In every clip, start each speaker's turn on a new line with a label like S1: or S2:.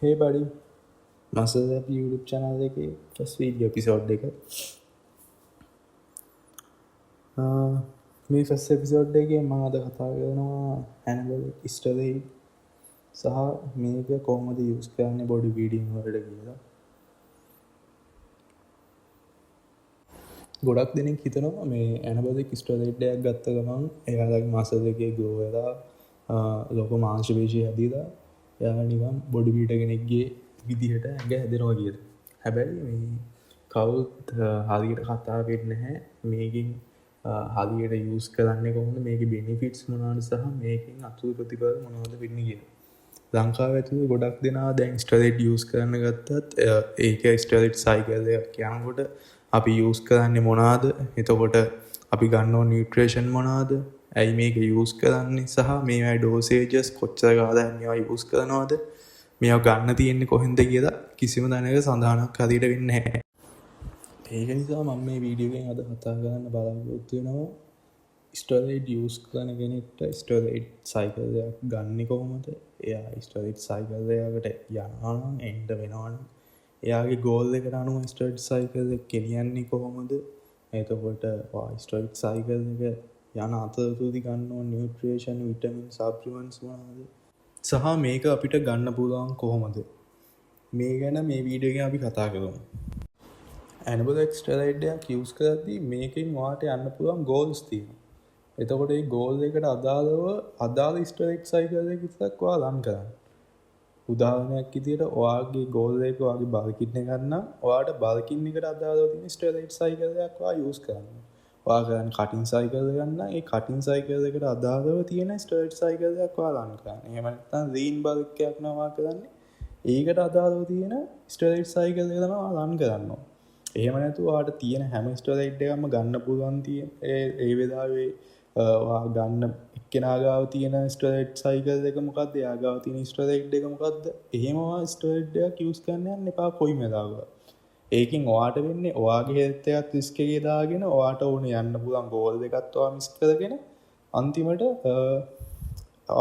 S1: Hey buddy, Muscle App YouTube channel එකේ first video episode එක. මේ ෆස්ට් එපිසෝඩ් එකේ මම අද කතා කරනවා ඇනබොලික් ස්ටෙරොයිඩ් සහ මේක කොහොමද යූස් කරන්නේ බොඩි බිල්ඩින් වලට කියලා. ගොඩක් දෙනෙක් හිතනවා මේ ඇනබොලික් ස්ටෙරොයිඩ් එකක් ගත්ත ගමන් එයාලගේ මසල් එකේ ග්‍රෝ වෙලා ලොකු මාංශ පේශි හැදිලා එයා නිකන් බොඩි බිල්ඩර් කෙනෙක්ගේ විදිහට ඇඟ හැදෙනවා කියලා. හැබැයි මේ කවුරුත් හරියට කතා වෙන්නේ නැහැ මේකෙන් හරියට යූස් කරන්නේ කොහොමද, මේකේ බෙනිෆිට්ස් මොනවද සහ මේකෙන් අතුරු ප්‍රතිඵල මොනවද වෙන්නේ කියලා. ලංකාව ඇතුලේ ගොඩක් දෙනා දැන් ස්ටෙරොයිඩ් යූස් කරන්න ගත්තත් ඒක ස්ටෙරොයිඩ් සයිකල් එකක් යනකොට අපි යූස් කරන්නේ මොනවාද, එතකොට අපි ගන්න ඕන නියුට්‍රිෂන් මොනවාද, ඇයි මේක යූස් කරන්නේ සහ මේවයි ඩෝසේජස් කොච්චර කාලයක් මේවා යූස් කරනවද, මේවා ගන්න තියෙන්නේ කොහෙන්ද කියලා කිසිම තැනක සඳහනක් හරියට වෙන්නේ නැහැ. ඒක නිසා මම මේ වීඩියෝ එකෙන් අද කතා කරන්න බලාපොරොත්තු වෙනවා ස්ටෙරොයිඩ් යූස් කරන කෙනෙක්ට ස්ටෙරොයිඩ් සයිකල් එකක් ගන්නෙ කොහොමද, එයා ස්ටෙරොයිඩ් සයිකල් එකකට යනවා නම් එන්න වෙනවා නම් එයාගේ ගෝල් එකට අනුව ස්ටෙරොයිඩ් සයිකල් එක ගෙනියන්නේ කොහොමද, එතකොට ඔයා ස්ටෙරොයිඩ් සයිකල් එක යන අතරතුරදී ගන්න ඕන නියුට්‍රිෂන්, විටමින්, සප්ලිමන්ට්ස් මොනවද සහ මේක අපිට ගන්න පුළුවන් කොහොමද, මේ ගැන මේ වීඩියෝ එකෙන් අපි කතා කරමු. ඇනබොලික් ස්ටෙරොයිඩ් එකක් යූස් කරද්දී මේකෙන් ඔයාට යන්න පුළුවන් ගෝල්ස් තියෙනවා. එතකොට ඒ ගෝල් එකට අදාළව අදාළ ස්ටෙරොයිඩ් සයිකල් එක විතරක් ඔයා රන් කරන්න. උදාහරණයක් විදියට ඔයාගේ ගෝල් එක ඔයාගේ බල්කින් එකක් නම් ඔයාට බල්කින් එකට අදාළව තියෙන ස්ටෙරොයිඩ් සයිකල් එකක් ඔයා යූස් කරන්න. ඔයා කරන්නේ කටින් සයිකල් එකක් නම් ඒ කටින් සයිකල් එකට අදාළව තියෙන ස්ටෙරොයිඩ් සයිකල් එකක් ඔයා රන් කරන්න. එහෙම නැත්නම් ලීන් බල්ක් එකක් නම් ඔයා කරන්නේ ඒකට අදාළව තියෙන ස්ටෙරොයිඩ් සයිකල් එක තමයි ඔයා රන් කරන්න ඕන. එහෙම නැතුව ඔයාට තියෙන හැම ස්ටෙරොයිඩ් එකක්ම ගන්න පුළුවන් තියෙන ඒ වෙලාවේ ඔයා ගන්න එක්කෙනා ගාව තියෙන ස්ටෙරොයිඩ් සයිකල් එක මොකද්ද, එයා ගාව තියෙන ස්ටෙරොයිඩ් එක මොකද්ද, එහෙම ඔයා ස්ටෙරොයිඩ් එකක් යූස් කරන්න යන්න එපා කොයිම වෙලාවකවත්. ඒකෙන් ඔයාට වෙන්නේ ඔයාගේ හෙල්ත් එකත් රිස්ක් එකේ දාගෙන ඔයාට ඕනේ යන්න පුළුවන් ගෝල් එකත් ඔයා මිස් කරගෙන අන්තිමට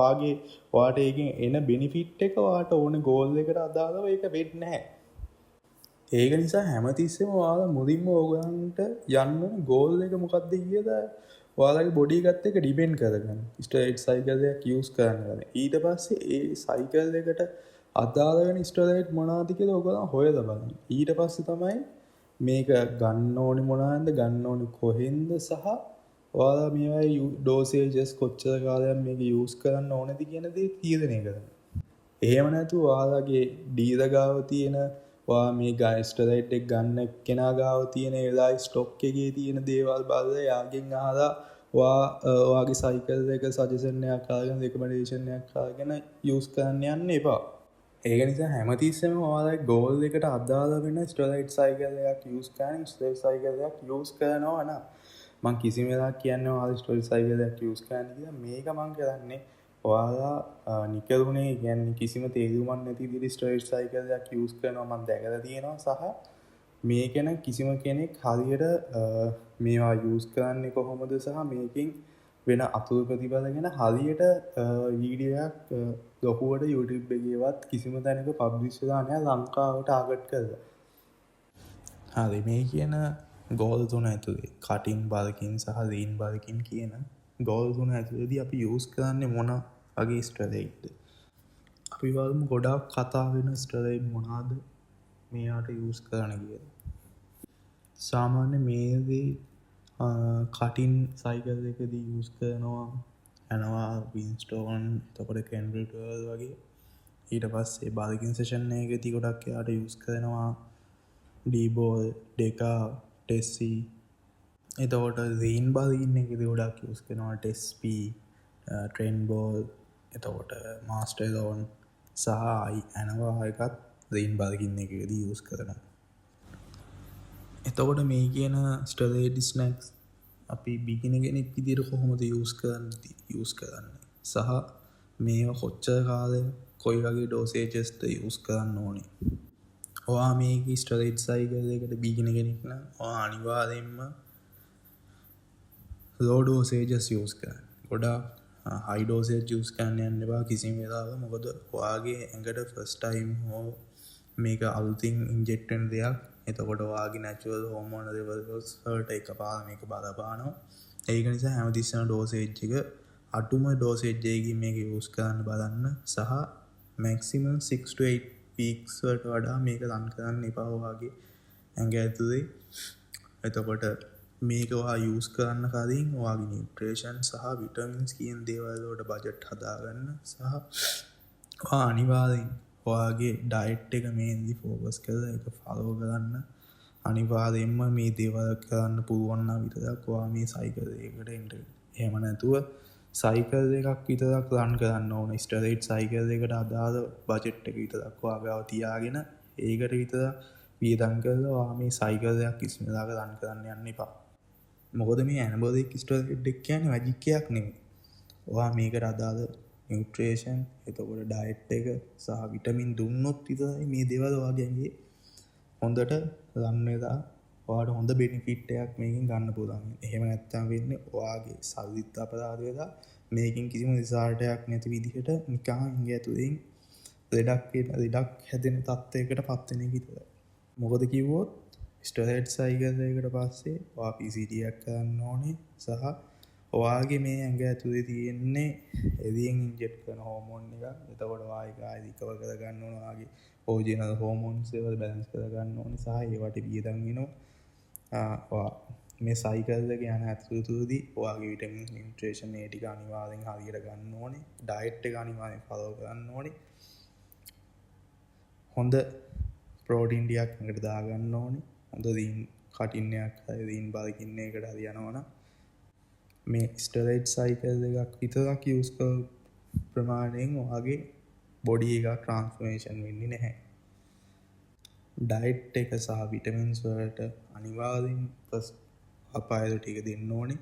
S1: ඔයාට ඒකෙන් එන බෙනිෆිට් එක ඔයාට ඕනේ ගෝල් එකට අදාළව ඒක වෙන්නේ නැහැ. ඒක නිසා හැමතිස්සෙම ඔයාලා මුලින්ම ඕගොල්ලන්ට යන්න ඕනේ ගෝල් එක මොකද්ද කියලා ඔයාලගේ බොඩි එකත් එක්ක ඩිපෙන්ඩ් කරගන්න. ස්ටෙරොයිඩ් සයිකල් එකක් යූස් කරන්න ඕනේ. ඊට පස්සේ ඒ සයිකල් එකට අදාළ වෙන ස්ටෙරොයිඩ් මොනවද කියලා ඔයගොල්ලෝ හොයලා බලන්න. ඊට පස්සේ තමයි මේක ගන්න ඕනේ මොනවාද, ගන්න ඕනේ කොහෙන්ද සහ ඔයාලා මේවයි ඩෝසේජස් කොච්චර කාලයක් මේක යූස් කරන්න ඕනේද කියන දේ තීරණය කරන්න. එහෙම නැතුව ඔයාලගේ ඩීලර් ගාව තියෙන ඔයා මේ ස්ටෙරොයිඩ් එක ගන්න එක්කෙනා ගාව තියෙන ඒ වෙලාවේ ස්ටොක් එකේ තියෙන දේවල් බලලා එයාගෙන් අහලා ඔයා ඔයාගේ සයිකල් එක සජෙෂන් එකක් අරගෙන රෙකමෙන්ඩේෂන් එකක් අරගෙන යූස් කරන්න යන්න එපා. ඒක නිසා හැමතිස්සෙම ඔයාලගේ ගෝල් එකට අදාළ වෙන ස්ටෙරොයිඩ් සයිකල් එකක් යූස් කරන්න. ස්ටෙරොයිඩ් සයිකල් එකක් යූස් කරනවා නම් මං කිසිම වෙලාවක කියන්නේ ඔයාලා ස්ටෙරොයිඩ් සයිකල් එකක් යූස් කරන්න කියලා. මේක මං කරන්නේ ඔයාලා නිකරුණේ කියන්නේ කිසිම තේරුමක් නැති විදිහට ස්ටෙරොයිඩ් සයිකල් එකක් යූස් කරනවා මං දැකලා තියෙනවා සහ මේ ගැන කිසිම කෙනෙක් හරියට මේවා යූස් කරන්නේ කොහොමද සහ මේකෙන් වෙන අතුරු ප්‍රතිඵල ගැන හරියට වීඩියෝ එකක් ලොකුවට YouTube එකේවත් කිසිම තැනක පබ්ලිෂ් වෙලා නැහැ ලංකාවට ටාගට් කරලා. හරි, මේ කියන ගෝල් තුන ඇතුලේ කටින් බල්කින් සහ ලීන් බල්කින් කියන ගෝල් තුන ඇතුලේදී අපි යූස් කරන්නේ මොන වගේ ස්ටෙරොයිඩ්ද? අපි බලමු ගොඩාක් කතා වෙන ස්ටෙරොයිඩ් මොනවාද මෙයාට යූස් කරන්න කියලා. සාමාන්‍ය මේදී කටින් සයිකල් එකදී යූස් කරනවා ඇනවා වින්ස්ටෝන්, එතකොට කෙන්ඩ්‍රිටල් වගේ. ඊට පස්සේ බල්කින් සෙෂන් එකකදී ගොඩක් එයාට යූස් කරනවා ඩීබෝල්, ඩෙකා, ටෙස්සි. එතකොට ලීන් බල්කින් එකදී ගොඩක් යූස් කරනවා ටෙස්පි, ට්‍රෙන්බෝල්, එතකොට මාස්ටර්ලෝන් සහ ඇනවා එකත් ලීන් බල්කින් එකකදී යූස් කරනවා. එතකොට මේ කියන ස්ටෙරොයිඩ් ස්නැක්ස් අපි බිගිනර් කෙනෙක් විදියට කොහොමද යූස් කරන්නේ සහ මේවා කොච්චර කාලයක් කොයි වගේ ඩෝසේජස්ද යූස් කරන්න ඕනේ. ඔයා මේකේ ස්ටෙරොයිඩ් සයිකල් එකට බිගිනර් කෙනෙක් නම් ඔයා අනිවාර්යෙන්ම ලෝ ඩෝසේජස් යූස් කරන්න. ගොඩාක් හයි ඩෝසේජ් යූස් කරන්න යන්න එපා කිසිම වෙලාවක. මොකද ඔයාගේ ඇඟට ෆස්ට් ටයිම් හෝ මේක අලුතින් ඉන්ජෙක්ට් වෙන දෙයක්. එතකොට ඔයාගේ නැචරල් හෝමෝන් ලෙවල්ස් වලට එකපාර මේක බලපානවා. ඒක නිසා හැමතිස්සෙම ඩෝසේජ් එක අඩුම ඩෝසේජ් එකකින් මේක යූස් කරන්න බලන්න. සහ මැක්සිමම් 6 to 8 weeks වලට වඩා මේක රන් කරන්න එපා ඔයාගේ ඇඟ ඇතුලේ. එතකොට මේක ඔයා යූස් කරන්න කලින් ඔයාගේ නියුට්‍රිෂන් සහ විටමින්ස් කියන දේවල් වලට බජට් හදාගන්න. සහ ඔයා අනිවාර්යෙන් ඔයාගේ ඩයට් එක මේන්ලි ෆෝකස් කරලා ඒක ෆලෝ කරන්න. අනිවාර්යෙන්ම මේ දේවල් කරන්න පුළුවන් නම් විතරක් ඔයා මේ සයිකල් එකකට එන්න. එහෙම නැතුව සයිකල් එකක් විතරක් රන් කරන්න ඕන. ස්ටෙරොයිඩ් සයිකල් එකට අදාළ බජට් එක විතරක් ඔයා ගාව තියාගෙන ඒකට විතරක් වියදම් කරලා ඔයා මේ සයිකල් එකක් කිසිම වෙලාවක රන් කරන්න යන්න එපා. මොකද මේ ඇනබොලික් ස්ටෙරොයිඩ් එක කියන්නේ මැජික් එකක් නෙමෙයි. ඔයා මේකට අදාළ නියුට්‍රිෂන්, එතකොට ඩයට් එක සහ විටමින් දුන්නොත් විතරයි මේ දේවල් ඔයාගේ ඇඟේ හොඳට රන් වෙලා ඔයාට හොඳ බෙනිෆිට් එකක් මේකෙන් ගන්න පුළුවන්. එහෙම නැත්නම් වෙන්නේ ඔයාගේ සල්ලිත් අපරාධ වෙලා මේකෙන් කිසිම රිසල්ට් එකක් නැති විදිහට නිකන් ඇඟ ඇතුලෙන් ලෙඩක් හැදෙන තත්ත්වයකට පත් වෙන එක විතරයි. මොකද කිව්වොත් ස්ටෙරොයිඩ් සයිකල් එකකට පස්සේ ඔයා PCT එකක් කරන්න ඕනේ. සහ ඔයාගේ මේ ඇඟ ඇතුලේ තියෙන්නේ එළියෙන් ඉන්ජෙක්ට් කරන හෝමෝන් එක. එතකොට ඔයා ඒක ආයෙ රිකවර් කරගන්න ඕන. ඔයාගේ ඔරිජිනල් හෝමෝන්ස් ඒවා බැලන්ස් කරගන්න ඕනේ. සහ ඒවට වියදම් වෙනවා. ඔයා මේ සයිකල් එක යන ඇතුළතදී ඔයාගේ විටමින්, නියුට්‍රිෂන් ඒ ටික අනිවාර්යෙන් හරියට ගන්න ඕනේ. ඩයට් එක අනිවාර්යෙන් ෆලෝ කරන්න ඕනේ. හොඳ ප්‍රෝටීන් ටිකක් ඇඟට දාගන්න ඕනේ. හොඳ ලීන් කටින් එකක් හරි ලීන් බල්කින් එකකට හරි යනවනම් මේ ස්ටෙරොයිඩ් සයිකල් එකක් විතරක් යූස් කරපු ප්‍රමාණයෙන් ඔයාගේ බොඩි එක ට්‍රාන්ස්ෆෝමේෂන් වෙන්නේ නැහැ. ඩයට් එක සහ විටමින්ස් වලට අනිවාර්යෙන් ෆස්ට් ප්‍රයොරිටි එක දෙන්න ඕනේ.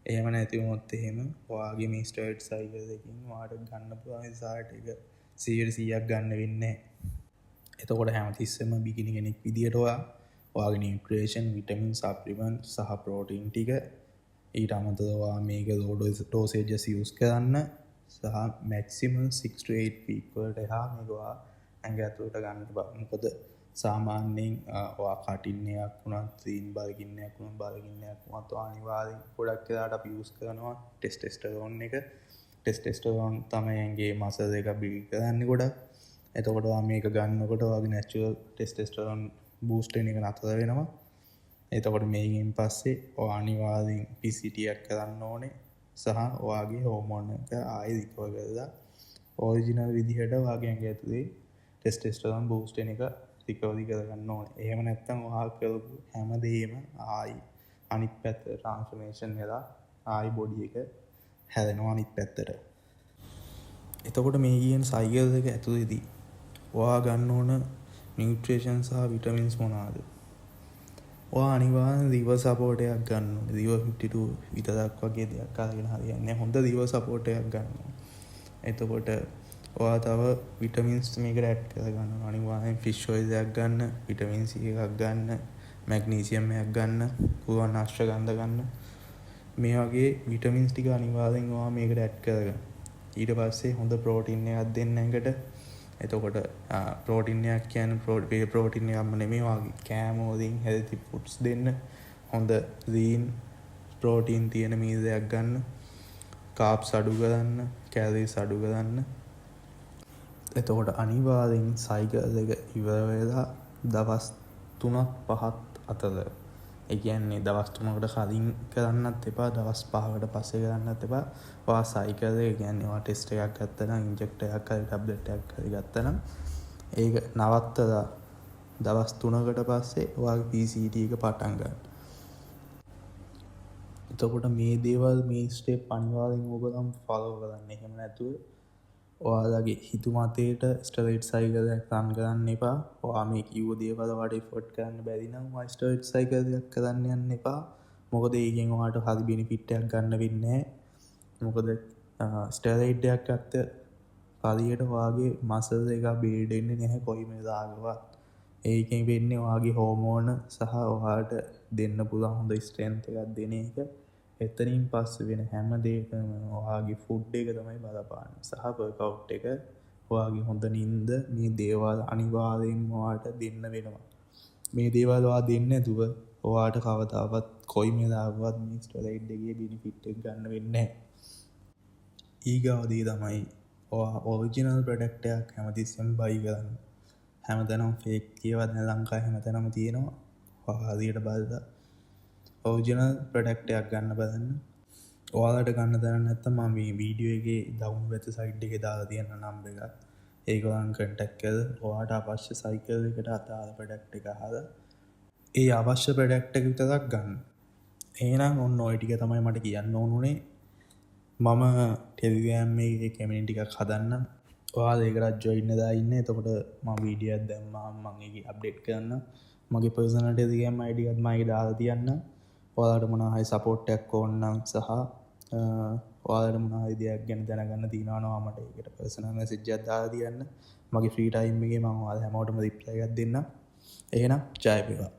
S1: එහෙම නැති වුණොත් එහෙම ඔයාගේ මේ ස්ටෙරොයිඩ් සයිකල් එකකින් ඔයාට ගන්න පුළුවන් රිසල්ට් එක 100%ක් ගන්න වෙන්නේ නැහැ. එතකොට හැමතිස්සෙම බිගිනි කෙනෙක් විදියට ඔයා ඔයාගේ නියුට්‍රිෂන්, විටමින්, සප්ලිමන්ට් සහ ප්‍රෝටීන් ටික ඊට අමතරව ඔයා මේක ලෝ ඩෝසේජස් යූස් කරන්න සහ මැක්සිමම් 6 to 8 week වලට එහා මේක ඔයා ඇඟ ඇතුළට ගන්න එපා. මොකද සාමාන්‍යයෙන් ඔයා කටින් එකක් වුණත්, ලීන් බල්කින් එකක් වුණත්, බල්කින් එකක් වුණත් ඔයා අනිවාර්යෙන් ගොඩක් වෙලාවට අපි යූස් කරනවා ටෙස්ටොස්ටෙරෝන් එක. ටෙස්ටොස්ටෙරෝන් තමයි ඇඟේ මසල් එක බිල්ඩ් කරන්නේ ගොඩක්. එතකොට ඔයා මේක ගන්නකොට ඔයාගේ නැචරල් ටෙස්ටොස්ටෙරෝන් බූස්ට් වෙන එක නතර වෙනවා. එතකොට මේකෙන් පස්සේ ඔයා අනිවාර්යෙන් PCT එකක් කරන්න ඕනේ. සහ ඔයාගේ හෝමෝන් එක ආයෙ රිකවර් කරලා ඔරිජිනල් විදිහට ඔයාගේ ඇඟ ඇතුලේ ටෙස්ටොස්ටෙරෝන් බූස්ට් වෙන එක රිකවරි කරගන්න ඕනේ. එහෙම නැත්නම් ඔයා කරපු හැම දෙයක්ම ආයි අනිත් පැත්තට ට්‍රාන්ස්ෆෝමේෂන් වෙලා ආයි බොඩි එක හැදෙනවා අනිත් පැත්තට. එතකොට මේ කියන සයිකල් එක ඇතුලේදී ඔයා ගන්න ඕන නියුට්‍රිෂන් සහ විටමින්ස් මොනවාද? ඔයා අනිවාර්යෙන් ලිවර් සපෝට් එකක් ගන්න ඕනේ. ලිවර් 52 විතරක් වගේ දෙයක් අරගෙන හරියන්නේ නැහැ. හොඳ ලිවර් සපෝට් එකක් ගන්න ඕනේ. එතකොට ඔයා තව විටමින්ස් මේකට ඇඩ් කරගන්න ඕනේ. අනිවාර්යෙන් ෆිෂ් ඔයිල් එකක් ගන්න, විටමින් C එකක් ගන්න, මැග්නීසියම් එකක් ගන්න, පුළුවන් අශ්වගන්ධ ගන්න. මේ වගේ විටමින්ස් ටික අනිවාර්යෙන් ඔයා මේකට ඇඩ් කරගන්න. ඊට පස්සේ හොඳ ප්‍රෝටීන් එකක් දෙන්න ඇඟට. එතකොට ප්‍රෝටීන් එකක් කියන්නේ ප්‍රෝටීන් එකක්ම නෙමෙයි, ඔයාගේ කෑම වලින් හෙල්ති ෆුඩ්ස් දෙන්න. හොඳ ලීන් ප්‍රෝටීන් තියෙන මීල් එකක් ගන්න. කාබ්ස් අඩු කරන්න, කැලරිස් අඩු කරන්න. එතකොට අනිවාර්යෙන් සයිකල් එක ඉවර වෙලා දවස් 3ක් 5ක් අතර, ඒ කියන්නේ දවස් 3කට කලින් කරන්නත් එපා, දවස් 5කට පස්සේ කරන්නත් එපා. ඔයා සයිකල් එක කියන්නේ ඔයා ටෙස්ට් එකක් ගත්තා නම්, ඉන්ජෙක්ට් එකක් හරි ටැබ්ලට් එකක් හරි ගත්තා නම් ඒක නවත්තලා දවස් 3කට පස්සේ ඔයාගේ PCT එක පටන් ගන්න. එතකොට මේ දේවල් මේ ස්ටෙප් අනිවාර්යෙන් ඔයගොල්ලන් ෆලෝ කරන්න. එහෙම නැතුව ඔයාලගේ හිතුමතේට ස්ටෙරොයිඩ් සයිකල් එකක් රන් කරන්න එපා. ඔයා මේ කිව්ව දේවල් ඔයාට එෆෝඩ් කරන්න බැරි නම් ඔයා ස්ටෙරොයිඩ් සයිකල් එකක් කරන්න යන්න එපා. මොකද ඒකෙන් ඔයාට හරි බෙනිෆිට් එකක් ගන්න වෙන්නේ නැහැ. මොකද ස්ටෙරොයිඩ් එකක් ගත්ත පළියට ඔයාගේ මසල් එක බිල්ඩ් වෙන්නේ නැහැ කොයිම වෙලාවකවත්. ඒකෙන් වෙන්නේ ඔයාගේ හෝමෝන සහ ඔයාට දෙන්න පුළුවන් හොඳ ස්ට්‍රෙන්ත් එකක් දෙන එක. එතනින් පස්සේ වෙන හැම දෙයකම ඔයාගේ ෆුඩ් එක තමයි බලපාන්නේ. සහ වර්කවුට් එක, ඔයාගේ හොඳ නින්ද, මේ දේවල් අනිවාර්යෙන්ම ඔයාට දෙන්න වෙනවා. මේ දේවල් ඔයා දෙන්නේ නැතුව ඔයාට කවදාවත් කොයි වෙලාවකවත් මේ ස්ටෙරොයිඩ් එකේ බෙනිෆිට් එක ගන්න වෙන්නේ නැහැ. ඊගාව දේ තමයි ඔයා ඔරිජිනල් ප්‍රොඩක්ට් එකක් හැමතිස්සෙම බයි කරන්න. හැමතැනම ෆේක් ඒවා දැන් ලංකාවේ හැමතැනම තියෙනවා. ඔයා හරියට බලලා ඔරිජිනල් ප්‍රොඩක්ට් එකක් ගන්න බලන්න. ඔයාලට ගන්න දැන නැත්නම් මම මේ වීඩියෝ එකේ දකුණු පැත්ත සයිඩ් එකේ දාලා තියෙන නම්බර් එකක්. ඒගොල්ලන් කන්ටැක්ට් කරලා ඔයාට අවශ්‍ය සයිකල් එකට අදාළ ප්‍රොඩක්ට් එක අහලා ඒ අවශ්‍ය ප්‍රොඩක්ට් එක විතරක් ගන්න. එහෙනම් ඔන්න ඔය ටික තමයි මට කියන්න ඕන උනේ. මම ටෙලිග්‍රෑම් එකේ කමියුනිටි එකක් හදන්නම්. ඔයාලා ඒකටත් ජොයින් වෙලා ඉන්න. එතකොට මම වීඩියෝ එකක් දැම්මහම මම ඒකේ අප්ඩේට් කරන්නම්. මගේ පර්සනල් ටෙලිග්‍රෑම් ID එකත් මම ඒකේ දාලා තියන්නම්. ඔයාලට මොනවා හරි සපෝට් එකක් ඕන නම් සහ ඔයාලට මොනවා හරි දෙයක් ගැන දැනගන්න තියෙනවා නම් මට ඒකට පර්සනල් මැසේජ් එකක් දාලා තියන්න. මගේ ෆ්‍රී ටයිම් එකේ මම ඔයාලා හැමෝටම රිප්ලයි එකක් දෙන්නම්. එහෙනම් ජය වේවා.